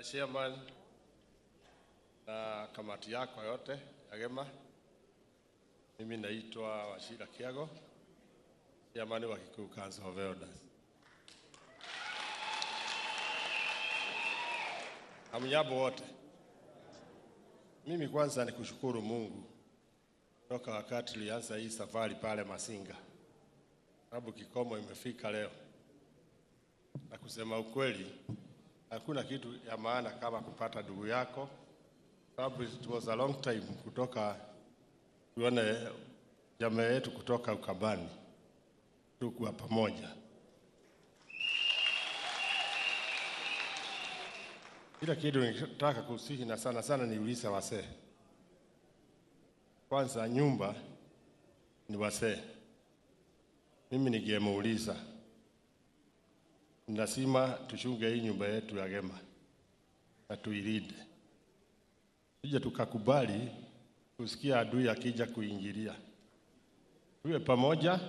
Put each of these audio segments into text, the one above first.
Chairman na kamati yako yote ya Gema. Mimi naitwa Wachira Kiago, Chairman wa Kikuyu Council of Elders. Hamjambo wote. Mimi kwanza ni kushukuru Mungu toka wakati tulianza hii safari pale Masinga, sababu kikomo imefika leo. Na kusema ukweli, hakuna kitu ya maana kama kupata ndugu yako, sababu it was a long time kutoka tuone jamaa yetu kutoka Ukambani tukuwa pamoja. Ila kitu nitaka kusihi na sana sana niulize wasee. Kwanza nyumba ni wasee. Mimi ningemuuliza, lazima tuchunge hii nyumba yetu ya Gema na tuilinde. Sije tukakubali kusikia adui akija kuingilia. Tuwe pamoja,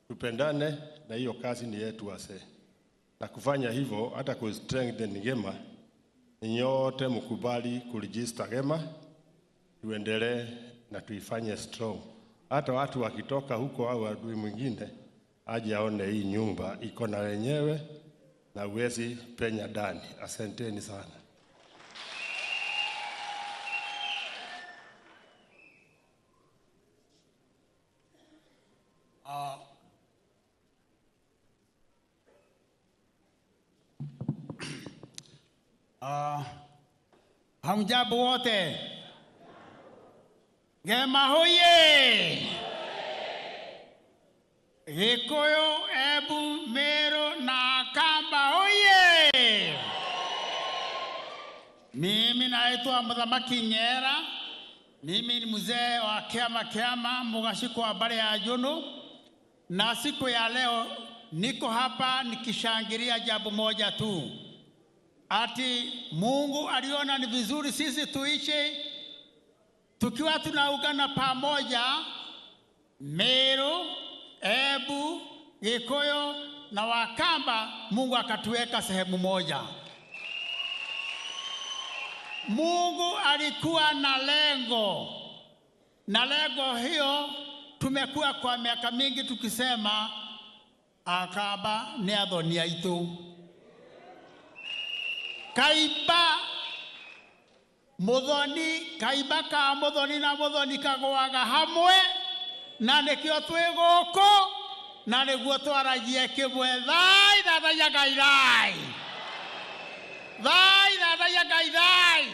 tupendane, na hiyo kazi ni yetu wasee. Na kufanya hivyo hata ku strengthen Gema, ni nyote mkubali kuregister Gema, tuendelee na tuifanye strong. Hata watu wakitoka huko au adui mwingine aje aone hii nyumba iko na wenyewe na uwezi penya ndani. Asanteni sana. Hamjambo wote. Gema hoye! Gikuyu, Embu, Meru na Kamba hoye! Mimi naitwa Muthamaki Nyera. Mimi ni mzee wa Kiama Kiama Mugashiko wa Bare ya Junu. Na siku ya leo niko hapa nikishangilia jambo moja tu. Ati Mungu aliona ni vizuri sisi tuishi tukiwa tunaungana pamoja, Meru, Embu, Gikuyu na Wakamba. Mungu akatuweka sehemu moja. Mungu alikuwa na lengo, na lengo hiyo tumekuwa kwa miaka mingi tukisema Akamba ni athoni aitu. Kaiba muthoni, kaiba ka muthoni na muthoni kagwaga hamwe, na nikio twi guku na niguo twaragie kimwe. Thai thathaiya Ngai thai, thai thathaiya Ngai thai,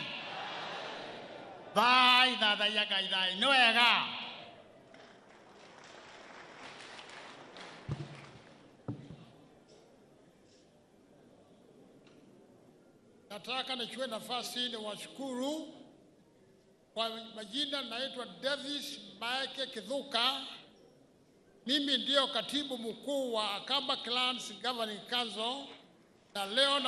thai thathaiya Ngai thai. Ni wega. Nataka nichukue nafasi ni washukuru kwa majina. Naitwa Davis Maeke Kithuka. Mimi ndio katibu mkuu wa Akamba Clans Governing Council, na leo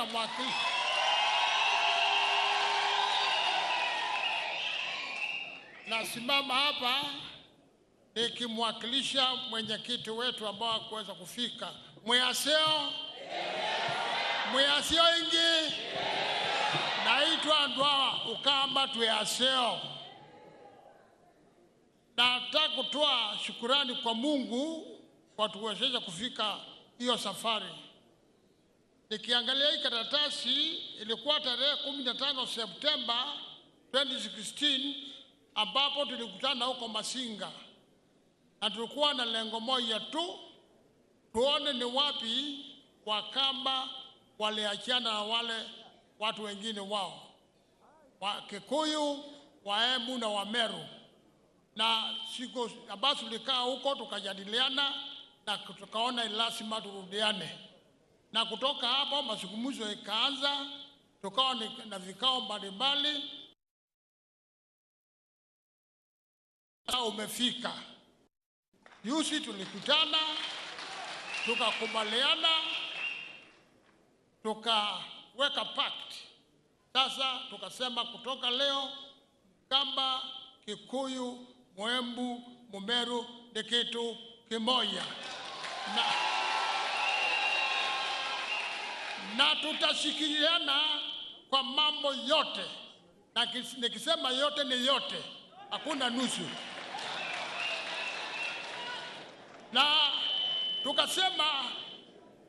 nasimama hapa nikimwakilisha mwenyekiti wetu ambao hakuweza kufika. Mwaseo, mwaseo ingi. Naitwa Ndwawa Ukamba Twaseo. Nataka kutoa shukurani kwa Mungu kwa tuwezesha kufika hiyo safari. Nikiangalia hii karatasi, ilikuwa tarehe 15 Septemba 2016 ambapo tulikutana huko Masinga. Na tulikuwa na lengo moja tu, tuone ni wapi Wakamba waliachana na wale watu wengine wao, wa Kikuyu, Waembu na Wameru. Na siku ambazo tulikaa huko tukajadiliana na tukaona lazima turudiane. Na kutoka hapo mazungumzo ikaanza, tukawa na vikao mbalimbali. Umefika. Juzi tulikutana, tukakubaliana, tukaweka pact. Sasa tukasema kutoka leo Kamba, Kikuyu, Mwembu, Mumeru ni kitu kimoja. Na tutashikiliana kwa mambo yote, na nikisema yote ni yote, hakuna nusu. Na tukasema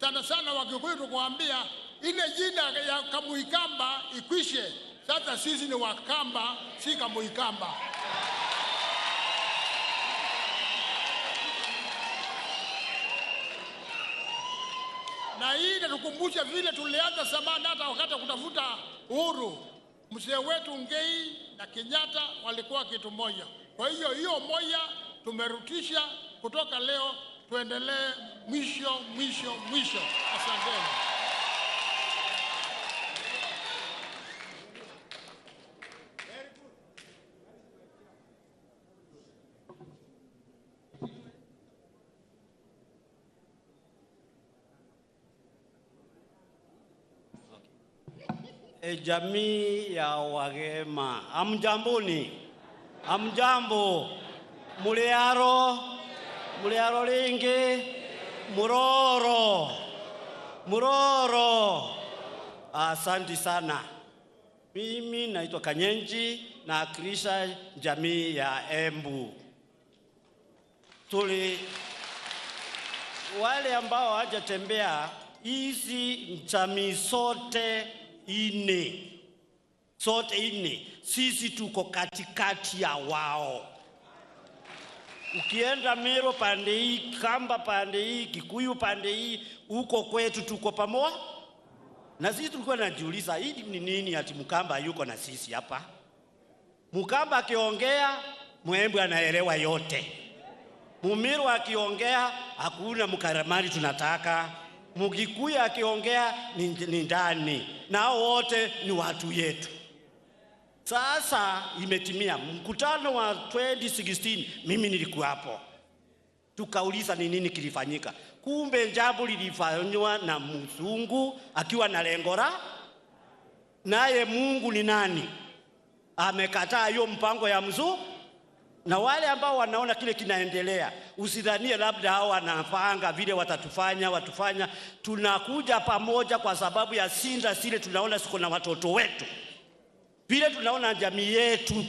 sana sana Wakikuyu tukawaambia ile jina ya Kamuikamba ikwishe. Sasa sisi ni Wakamba, si Kamuikamba. Na hii inatukumbusha vile tulianza zamani, hata wakati wa kutafuta uhuru, mzee wetu Ngei na Kenyatta walikuwa kitu moja. Kwa hiyo hiyo moja tumerutisha kutoka leo, tuendelee mwisho mwisho mwisho. Asanteni. Jamii ya Wagema, amjamboni? Amjambo? Muliaro? Muliaro lingi? Muroro? Muroro? Asante sana. Mimi naitwa Kanyenji na akilisha jamii ya Embu. Tuli wale ambao hawajatembea hizi jamii sote ine, sote ine, sisi tuko katikati ya wao. Ukienda Meru pande hii, Kamba pande hii, Kikuyu pande hii, huko kwetu tuko pamoja. Na sisi tulikuwa tunajiuliza hii ni nini ati Mkamba yuko na sisi hapa? Mkamba akiongea, Mwembu anaelewa yote. Mumiru akiongea, hakuna mkaramani tunataka. Mugikuyu akiongea ni ndani. Nao wote ni watu yetu. Sasa imetimia mkutano wa 2016, mimi nilikuwa hapo. Tukauliza ni nini kilifanyika. Kumbe jambo lilifanywa na mzungu akiwa na lengo la, naye Mungu ni nani? Amekataa hiyo mpango ya mzungu. Na wale ambao wanaona kile kinaendelea, usidhanie labda hao wanapanga vile watatufanya, watufanya. Tunakuja pamoja kwa sababu ya sinda zile tunaona siko na watoto wetu. Vile tunaona jamii yetu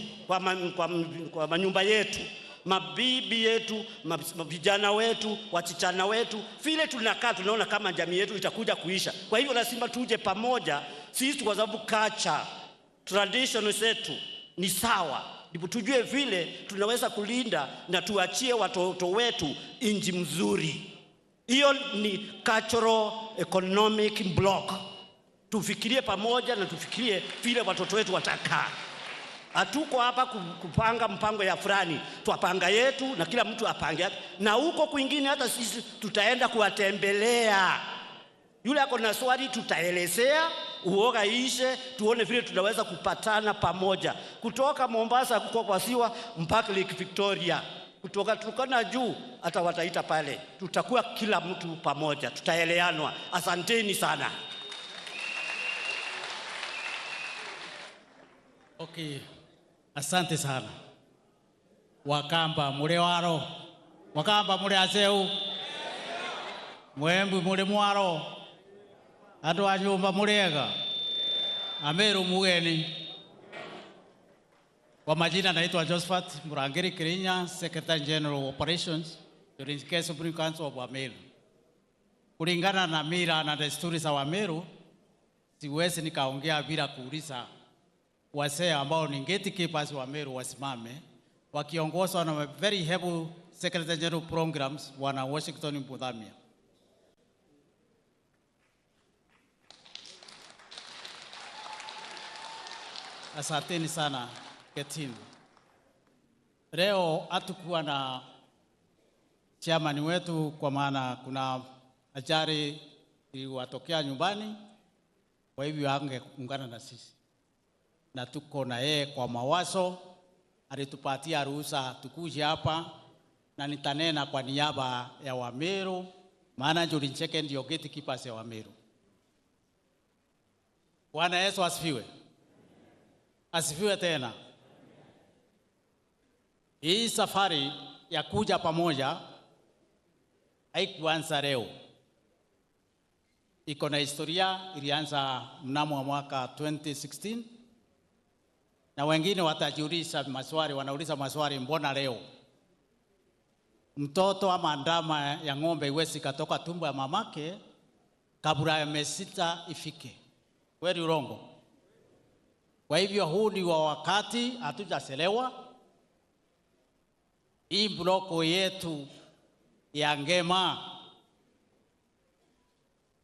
kwa manyumba yetu, mabibi yetu, vijana wetu, wasichana wetu, vile tunakaa tunaona kama jamii yetu itakuja kuisha. Kwa hivyo lazima tuje pamoja sisi, kwa sababu culture, tradition zetu ni sawa. Ndipo tujue vile tunaweza kulinda na tuachie watoto wetu inji mzuri. Hiyo ni cultural economic block. Tufikirie pamoja na tufikirie vile watoto wetu watakaa. Hatuko hapa kupanga mpango ya fulani, tuapanga yetu na kila mtu apange yake. Na huko kwingine hata sisi tutaenda kuwatembelea. Yule ako na swali tutaelezea, uoga ishe, tuone vile tunaweza kupatana pamoja. Kutoka Mombasa kuko kwa siwa mpaka Lake Victoria, kutoka Turkana juu hata wataita pale. Tutakuwa kila mtu pamoja, tutaeleanwa. Asanteni sana. Okay. Asante sana. Wakamba mule waro. Wakamba mule aseu. Mwembu mule mwaro. Andu a nyumba mulega. Ameru mugeni. Kwa majina naitwa Josephat Murangiri Kirinya, Secretary General Operations, Jurisdiction Supreme Council of Ameru. Kulingana na mila na desturi za Wameru, siwezi nikaongea bila kuuliza wazee ambao ni gatekeepers wa Meru wasimame, wakiongozwa na very heavy Secretary General Programs Bwana Washington Muthamia. Asanteni sana Ketin. Leo hatukuwa na chairman wetu kwa maana kuna ajali iliwatokea nyumbani, kwa hivyo hangeungana na sisi. Na tuko na yeye kwa mawazo, alitupatia ruhusa tukuje hapa, na nitanena kwa niaba ya Wameru, maana Njuri Ncheke ndio gatekeepers ya Wameru. Bwana Yesu asifiwe. Asifiwe tena. Hii safari ya kuja pamoja haikuanza leo. Iko na historia, ilianza mnamo wa mwaka 2016 na wengine watajiuliza maswali, wanauliza maswali, mbona leo mtoto ama ndama ya ng'ombe iwezi katoka tumbo ya mamake kabla ya miezi 6 ifike? Kweli urongo? Kwa hivyo huu ni wa wakati, hatujachelewa. Hii bloko yetu ya Ngema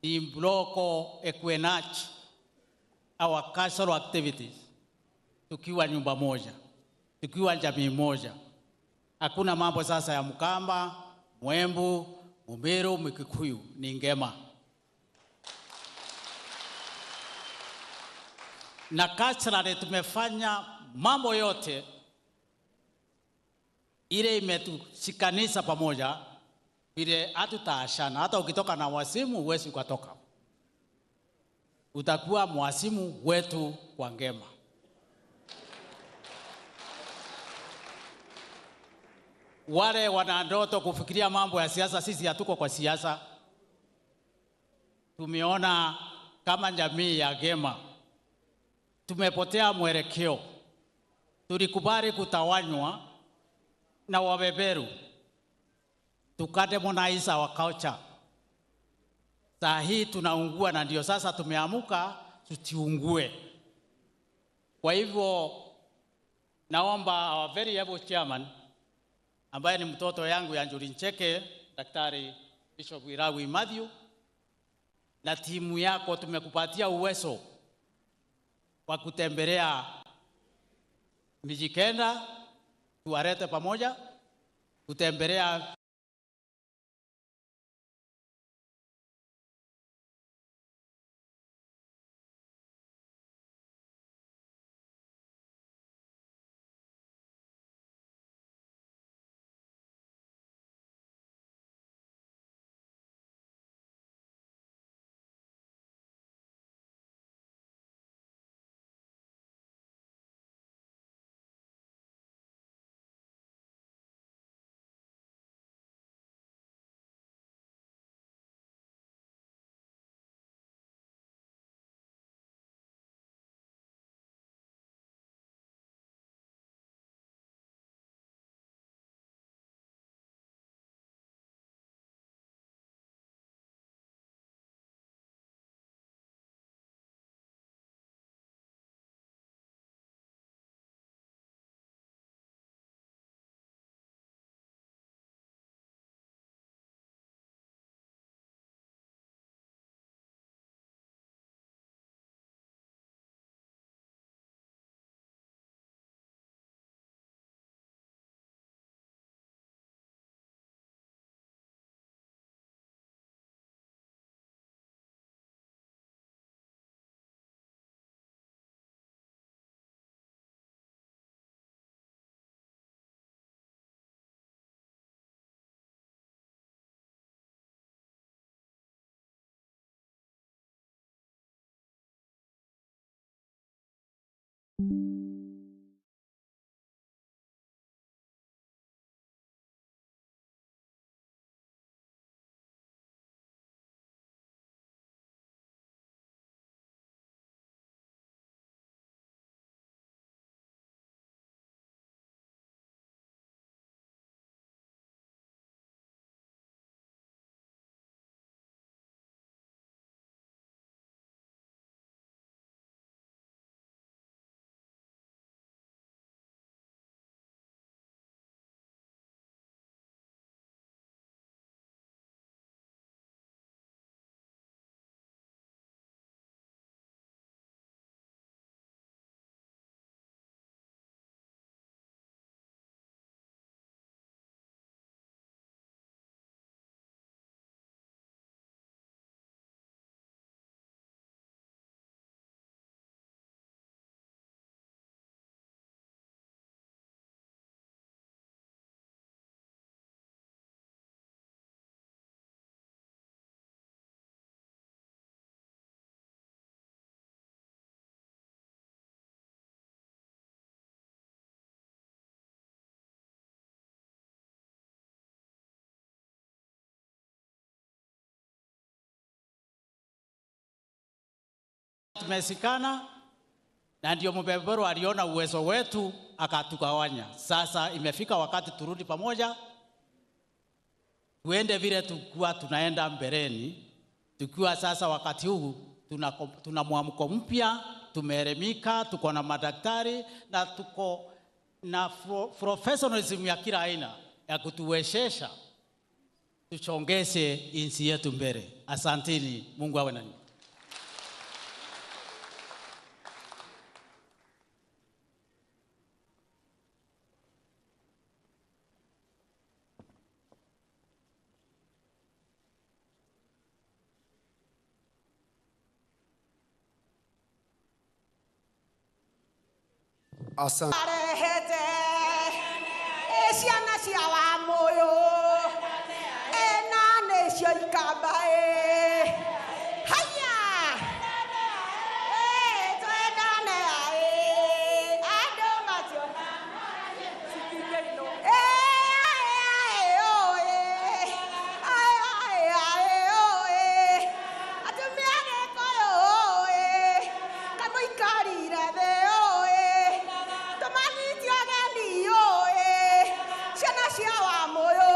ni bloko ekuenach our cultural activities, tukiwa nyumba moja, tukiwa jamii moja. Hakuna mambo sasa ya Mkamba, Mwembu, Mumeru, Mkikuyu, ni Ngema. Na culturally tumefanya mambo yote ile imetushikanisha pamoja, vile hatutaachana. Hata ukitoka na wasimu huwezi ukatoka, utakuwa mwasimu wetu kwa Ngema. Wale wana ndoto kufikiria mambo ya siasa, sisi hatuko kwa siasa. Tumeona kama jamii ya Ngema tumepotea mwelekeo. Tulikubali kutawanywa na wabeberu, tukademonize our culture. Saa hii tunaungua, na ndio sasa tumeamuka tutiungue. Kwa hivyo naomba our very able chairman, ambaye ni mtoto yangu ya Njuri Ncheke, Daktari Bishop Irawi Matthew, na timu yako, tumekupatia uwezo wa kutembelea Mijikenda, tuwarete pamoja, kutembelea Tumesikana na ndio mbeberu aliona uwezo wetu akatugawanya. Sasa imefika wakati turudi pamoja, tuende vile tulikuwa tunaenda mbeleni, tukiwa sasa wakati huu tuna mwamko mpya, tumeelimika, tuko na madaktari na tuko na professionalism ya kila aina ya kutuwezesha tuchongeze nchi yetu mbele. Asanteni, Mungu awe nanyi. Asante. Arehete ciana cia wa moyo ena nĩcio ikamba ĩ haya twendane aĩ andũ mationa atumia Gĩkũyũ kamũikarire thĩ tũmanyite ageni ciana cia wa moyo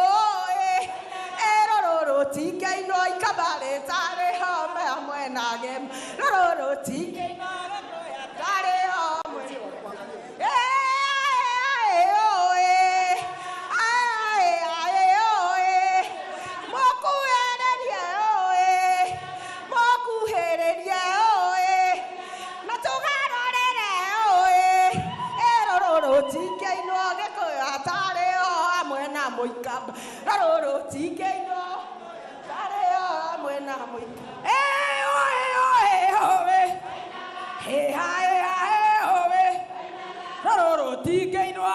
rũrũ tingĩinwo ikamba rĩtarĩ home hamwe na gem rũrũ tingĩinwo tarĩ hamwe mũkuhĩrĩrie na tũgarũrĩre rũrũ tingĩinwo Gĩkũyũ atarĩ ho hamwe na mũikamba rũrũ tingĩinwo tarĩ ho hamwe na mũikamba Rũrũ tingĩinwo.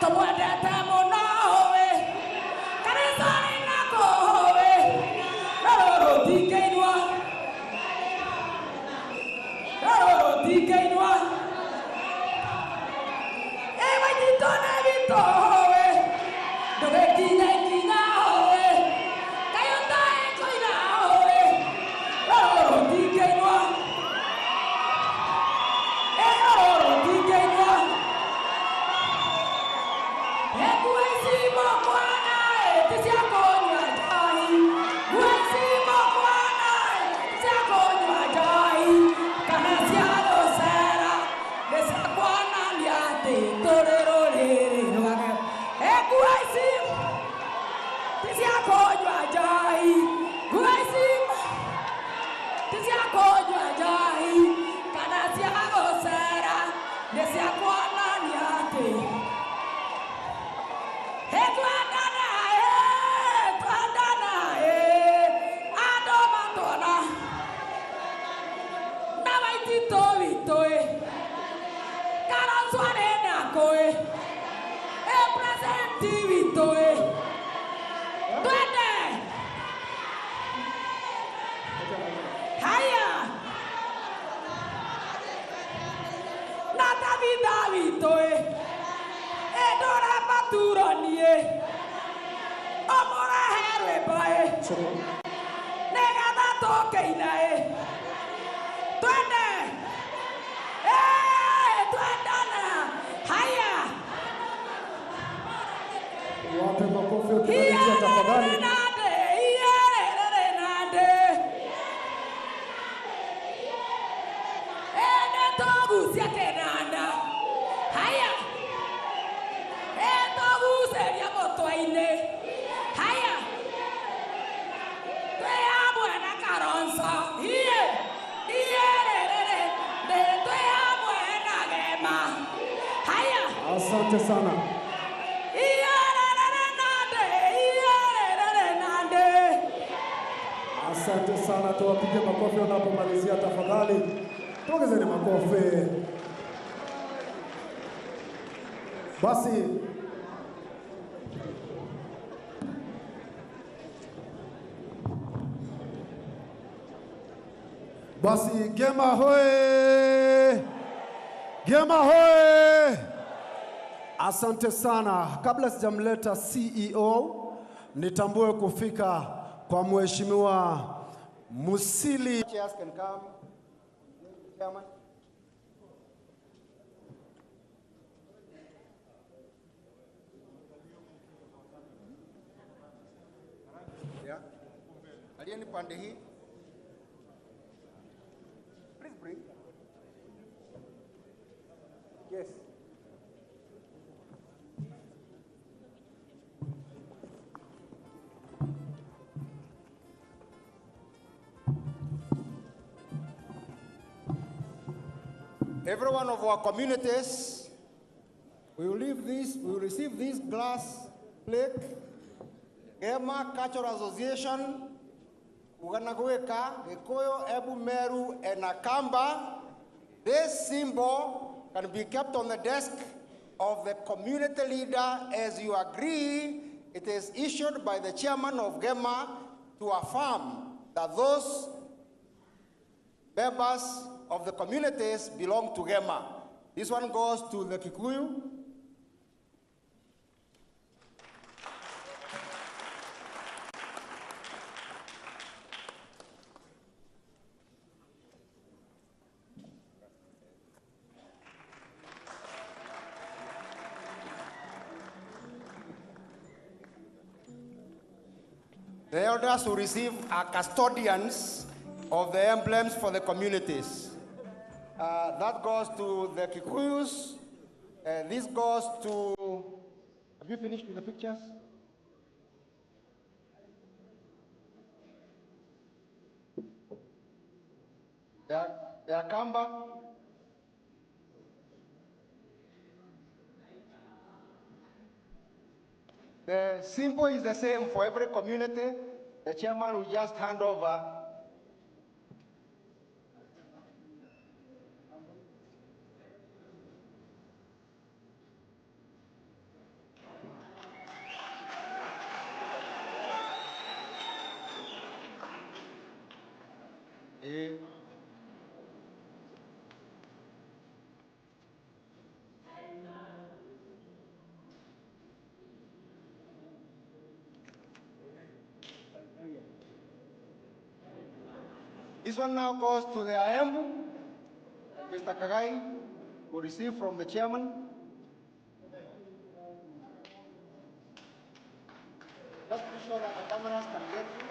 Tumwendete mũno kanitha-inĩ nako rũrũ tingĩinwo rũrũ tingĩinwo ĩwanyitwo nĩ witũ ndũgĩkinya ikinya kaĩ ũtaĩ kũina rũrũ tingĩinwo rũrũ tingĩinwo. Wape makofi ukimalizia tafadhali. Asante sana. Asante sana, tuwapige makofi wanapomalizia tafadhali. Tuongezeni makofi. Basi basi, Gema hoye! Gema hoye! Asante sana. Kabla sijamleta CEO, nitambue kufika kwa Mheshimiwa Musili. Chairs can come. Chairman. Yeah. Alieni pande hii. Please bring. Yes. Every one of our communities, we will leave this, we will receive this glass plaque. Gema Cultural Association, Uganagweka, Gikuyu, Embu, Meru, and Akamba. This symbol can be kept on the desk of the community leader as you agree. It is issued by the chairman of Gema to affirm that those members of the communities belong to Gema. This one goes to the Kikuyu. The elders who receive are custodians of the emblems for the communities. That goes to the Kikuyus. This goes to... Have you finished with the pictures? The Akamba. The symbol is the same for every community. The chairman will just hand over. This one now goes to the Aembu. Mr. Kagai will receive from the chairman. Just be sure that the cameras can get you.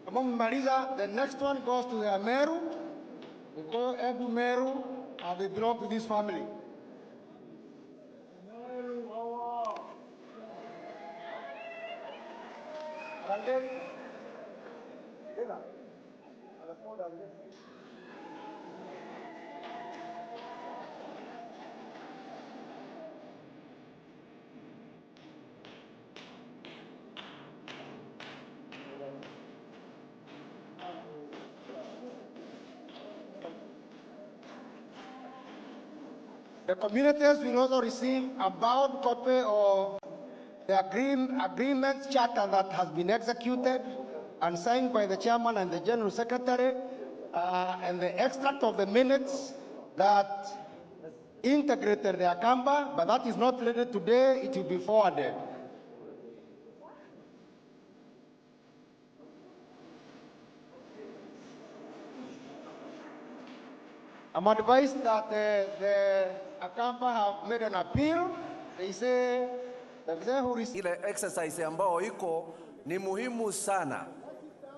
Among Marisa, the next one goes to the Ameru. We call Embu Meru, and they belong to this family. The communities will also receive a bound copy of the agreement charter that has been executed and signed by the chairman and the general secretary, and the extract of the minutes that integrated the Akamba, but that is not ready today, it will be forwarded. I'm advised that the Akamba have made an appeal. They say the who received ile exercise ambao iko ni muhimu sana.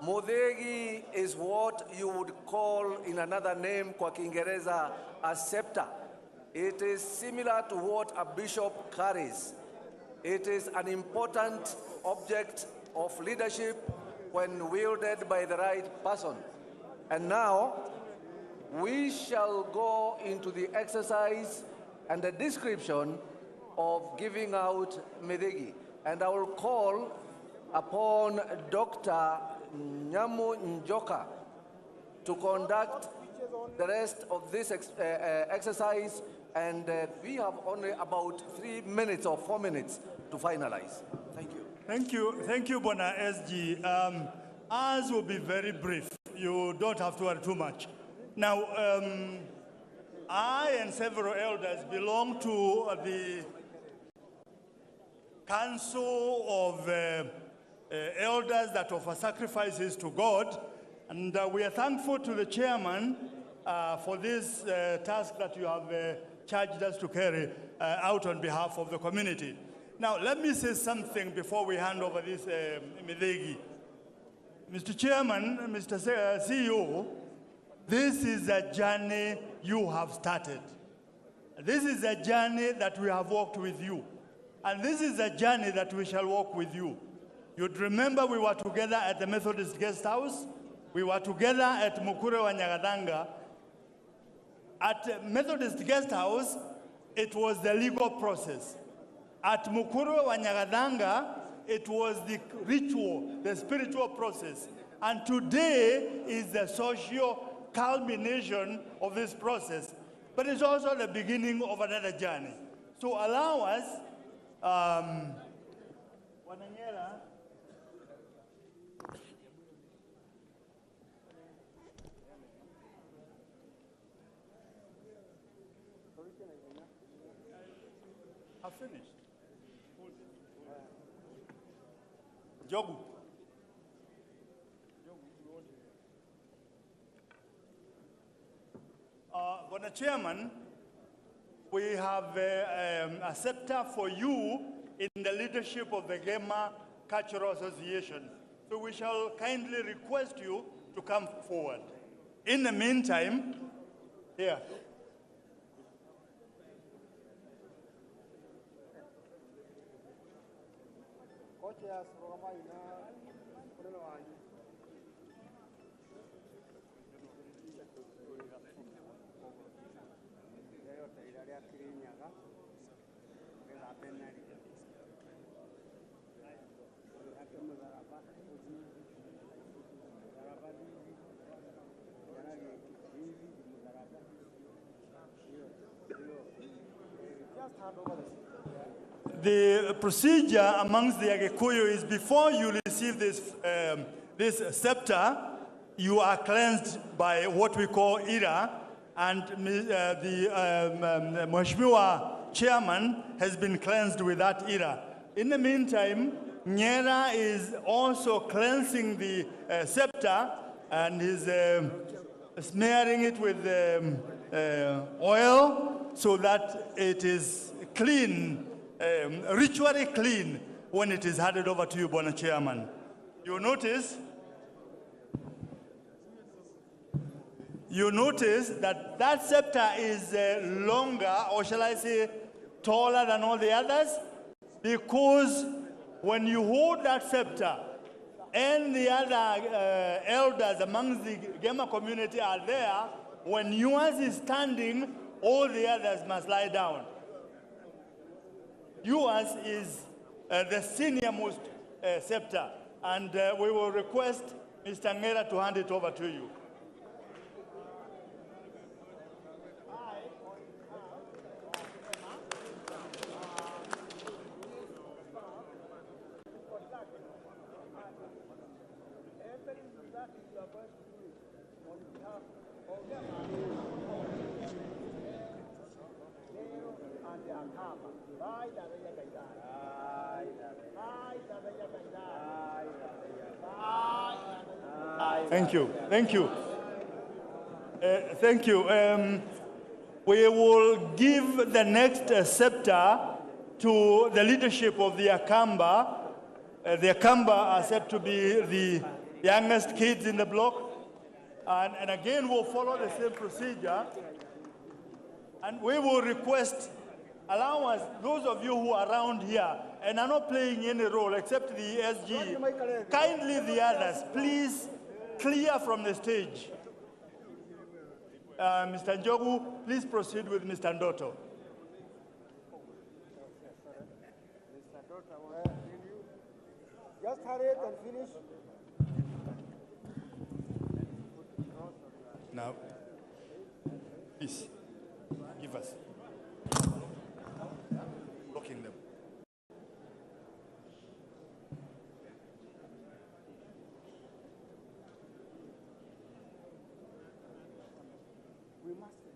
Muthegi is what you would call in another name kwa Kiingereza a scepter. It is similar to what a bishop carries. It is an important object of leadership when wielded by the right person. And now, we shall go into the exercise and the description of giving out Mithigi. And I will call upon Dr. Nyamu Njoka to conduct the rest of this exercise, and we have only about 3 minutes or 4 minutes to finalize. Thank you. Thank you. Thank you, Bwana SG. Ours will be very brief. You don't have to worry too much. Now, I and several elders belong to the Council of Elders that offer sacrifices to God, and we are thankful to the chairman for this task that you have charged us to carry out on behalf of the community. Now, let me say something before we hand over this Mithigi. Mr. Chairman, Mr. CEO, this is a journey you have started. This is a journey that we have walked with you. And this is a journey that we shall walk with you. You'd remember we were together at the Methodist Guest House. We were together at Mukure wa Nyagathanga. At Methodist Guest House, it was the legal process. At Mukure wa Nyagathanga, it was the ritual, the spiritual process. And today is the social culmination of this process. But it's also the beginning of another journey. So allow us, Wananyera, I've finished. Jogu. Bwana Chairman, we have a scepter for you in the leadership of the Gema Cultural Association. So we shall kindly request you to come forward. In the meantime, here. The procedure amongst the Agikuyu is before you receive this, this scepter, you are cleansed by what we call ira, and the Mheshimiwa chairman has been cleansed with that ira. In the meantime, Nyera is also cleansing the scepter and is smearing it with oil so that it is clean, ritually clean when it is handed over to you, Bwana Chairman. You notice that that scepter is longer, or shall I say taller than all the others, because when you hold that scepter and the other elders amongst the Gema community are there, when yours is standing, all the others must lie down. Yours is the senior most scepter, and we will request Mr. Ngera to hand it over to you. Thank you. Thank you. Thank you. We will give the next scepter to the leadership of the Akamba. The Akamba are said to be the youngest kids in the block. And again, we'll follow the same procedure. And we will request, allow us, those of you who are around here and are not playing any role except the SG, kindly the others, please clear from the stage. Mr. Njogu, please proceed with Mr. Ndoto. Just hurry it and finish. Now, please, give us. Blocking them. We must finish.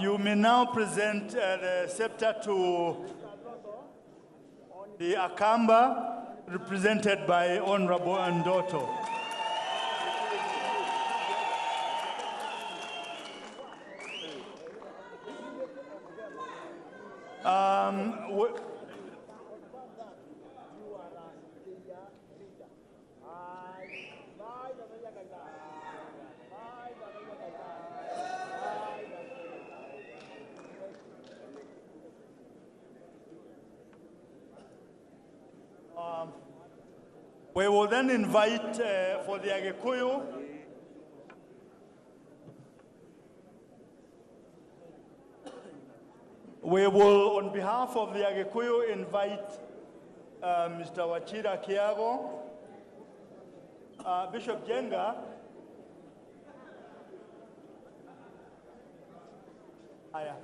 You may now present the scepter to the Akamba, represented by Honorable Ndoto. We will then invite for the Agikuyu We will, on behalf of the Agikuyu, invite Mr. Wachira Kiago, Bishop Jenga. Aya.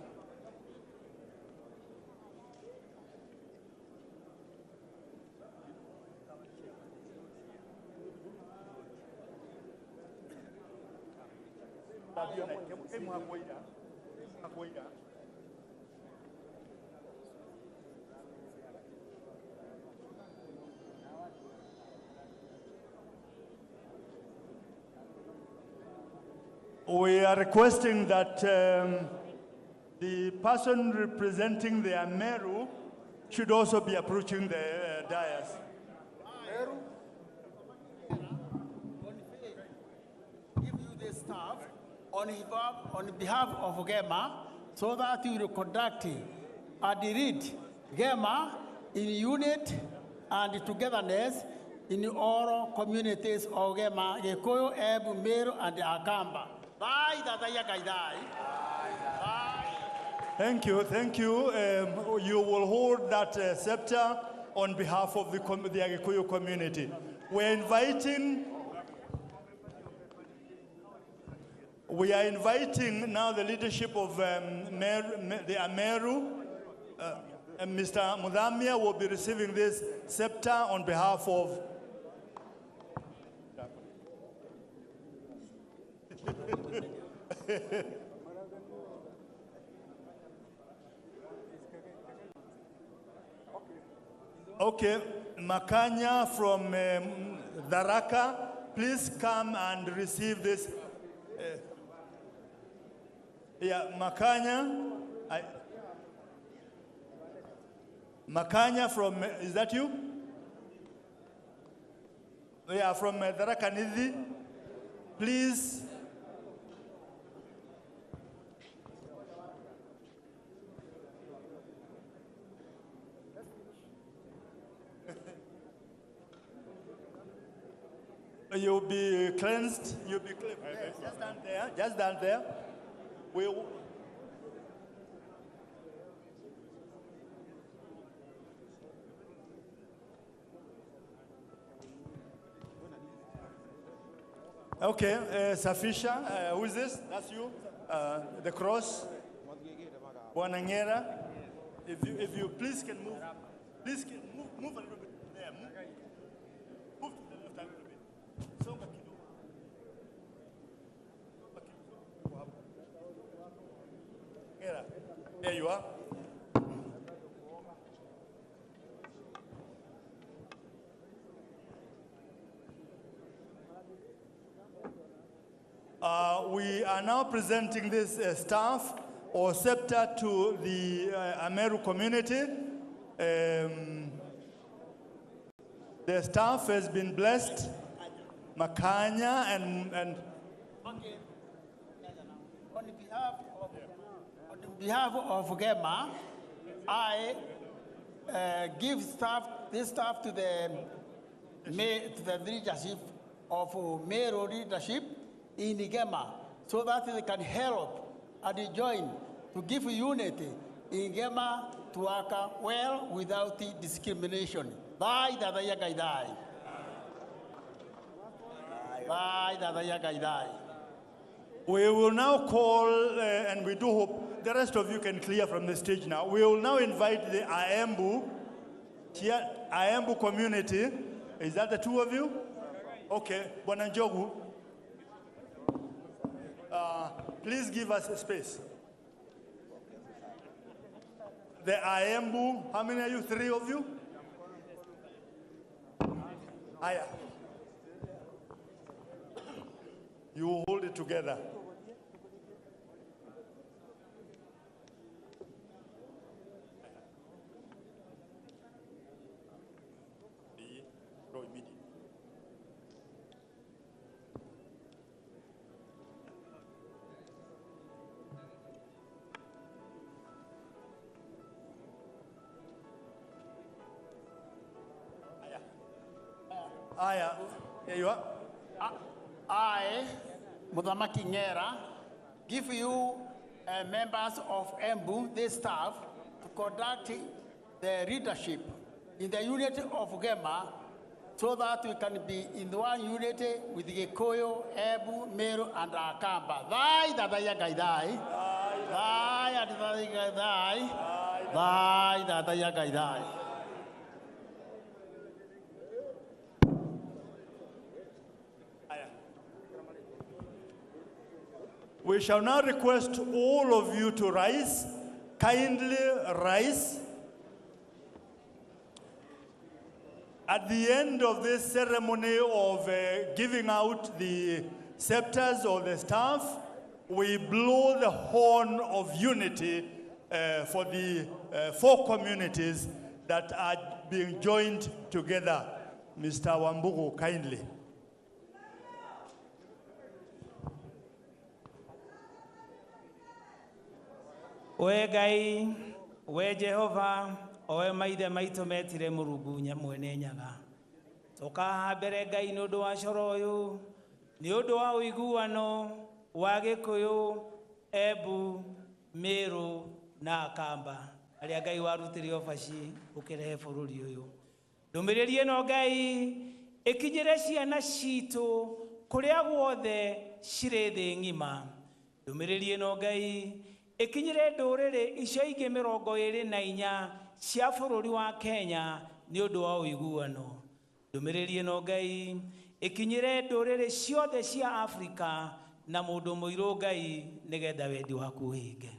We are requesting that the person representing the Ameru should also be approaching the dais. Give you the staff on behalf of GEMA, so that you will conduct and lead GEMA in unit and togetherness in all communities of GEMA, Gikuyu, Embu, Meru, and Akamba. Bye, Thank you, thank you. You will hold that scepter on behalf of the Agikuyu community. We are inviting now the leadership of the Ameru. Mr. Muthamia will be receiving this scepter on behalf of Okay, Makanya from Tharaka, please come and receive this. Yeah, Makanya. Makanya from, is that you? Yeah, from Tharaka Nithi. Please. You'll be cleansed. You'll be cleansed. Just down there. Just down there. We'll. Okay, Safisha, who is this? That's you. The cross. Bwanangera. If you please can move, please can move a little bit there. Move to the left a little bit. Songa kidogo. There you are. We are now presenting this staff or scepter to the Ameru community. The staff has been blessed. Makanya and Okay. On behalf of GEMA, I give this staff to the leadership of Meru leadership in GEMA, so that they can help and join to give unity in GEMA to work well without discrimination. Bye, dada yagaidai. Bye, dada yagaidai. We will now call, and we do hope the rest of you can clear from the stage now. We will now invite the Aembu community. Is that the two of you? Okay, Bwana Njogu, please give us a space. The Aembu, how many are you? Three of you? Aya. You hold it together. Aya, here you are. I, Muthamaki Ngera, give you members of Embu, this staff, to conduct the leadership in the unit of GEMA so that we can be in one unit with Gikuyu, Embu, Meru, and Akamba. Thai, da, da, ya, gai, dai. Thai, da, da, ya, dai. Thai, da, da, ya, gai, dai. We shall now request all of you to rise. Kindly rise. At the end of this ceremony of giving out the scepters or the staff, we blow the horn of unity for the four communities that are being joined together. Mr. Wambugu, kindly. We Ngai, we Jehova, owe maithe maitũ metire Mũrungu mwene Nyaga. Tũkaha mbere Ngai nĩ ũndũ wa coro ũyũ, nĩ ũndũ wa ũiguano wa Gĩkũyũ, Embu, Meru na Akamba arĩa Ngai warutire obaci ũkĩrehe bũrũri ũyũ. Ndũmĩrĩri ĩno Ngai ĩkinyĩre ciana citũ kũrĩa guothe cirĩ thĩ ng'ima. Ndũmĩrĩri ĩno Ngai ĩkinyĩre ndũrĩrĩ icio ingĩ 24 cia bũrũri wa Kenya nĩ ũndũ wa ũiguano. Ndũmĩrĩri ĩno Ngai ĩkinyĩre ndũrĩrĩ ciothe cia Afrika na mũndũ mũirũ Ngai nĩgetha wendi waku ũhinge.